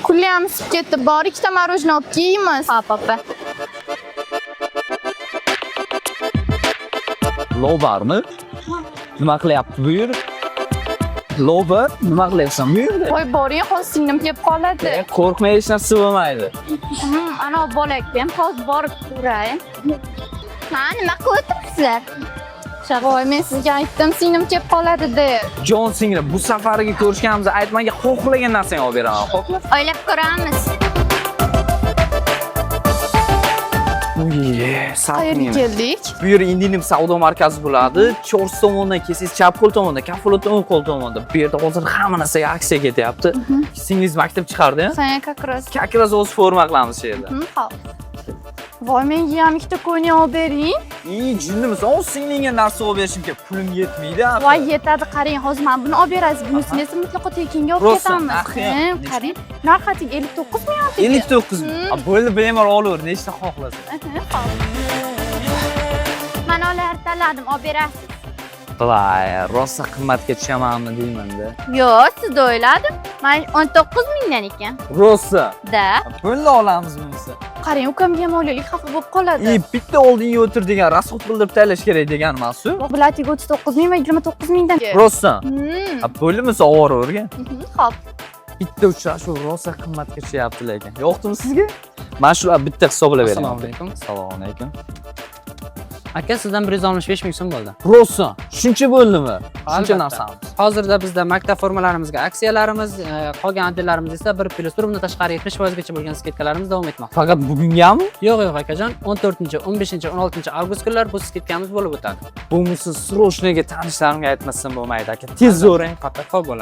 Kulyam isib ketdi. Bor, ikkita мороженое olib kiymiz. Hop, opa. Lobarmi? Nima qilyapti bu yer? Lobar, nima qilyapsan bu yerda? Voy, boring, hozir singlim kelib qoladi. Qo'rqmay, hech narsa bo'lmaydi. Ana bola ekan, hozir borib ko'ray. Ha, nima qilyapsizlar? Voy, men sizga aytdim, singlim kelib qoladi deb. Jon singlim, bu safargi ko'rishganimizda ayt, menga xohlagan narsangni olib beraman, xo'pmi? O'ylab ko'ramiz. Uy, Qayerga keldik? Bu yer Indinim savdo markazi bo'ladi. Chorsu tomondan kelsangiz chap qo'l tomonda, Kafolatdan o'ng qo'l tomonda. Bu yerda hozir hamma narsaga aksiya ketyapti. Singlingiz maktab chiqardi, a? Sen как раз. Как раз o'zi forma qilamiz shu yerda. Hop. Voy, menga ham ikkita ko'ynak olib bering. I, jinnimisan? O singlingga narsa olib berishim kerak. Pulim yetmaydi. Axir. Voy, yetadi, qarang, hozir mana buni olib berasiz. Bunisini esa mutlaqo tekinga olib Rostdan, ketamiz. narxi ham Ha, qarang, narxi atigi 59 ming atigi. 59 ming. A, bo'ldi, bemalol olaver, nechta xohlasan. Hop. Mana ularni tanladim, olib berasiz. Voy, rosa qimmatga tushamanmi deyman-da. Yo'q, sizda o'yladim. Men 19 mingdan ekan. Rosa. Da. Bo'ldi, olamiz bunisi. Qarang, ukamga ham olaylik, xafa bo'lib qoladi. I, bitta oldinga o'tir degan, расход qildirib tayyorlash kerak degan emas-ku. Bular atigi 39 ming va 29 mingdan. Rostdan. Hmm. A, bo'ldimi, ovoravergan. Hop. Bitta uchrashuv rosa qimmatga tushyapti lekin. Yoqdimi sizga? Mana shular bitta hisoblab bering. Assalomu alaykum. Assalomu alaykum. Aka, sizdan 165 ming so'm bo'ldi. Rostdan, shuncha bo'ldimi? Shuncha Albatta. narsamiz. Hozirda bizda maktab formalarimizga aksiyalarimiz, qolgan отделlarimiz esa 1 plus 1, bundan tashqari 70% gacha bo'lgan скидка larimiz davom etmoqda. Faqat bugungami? Yo'q, akajon, 14, 15, 16 avgust kunlar bu скидка miz bo'lib o'tadi. Bunisi срочно ga tanishlarimga aytmasam bo'lmaydi aka. Tez o'ring. Xo'p, bo'ladi.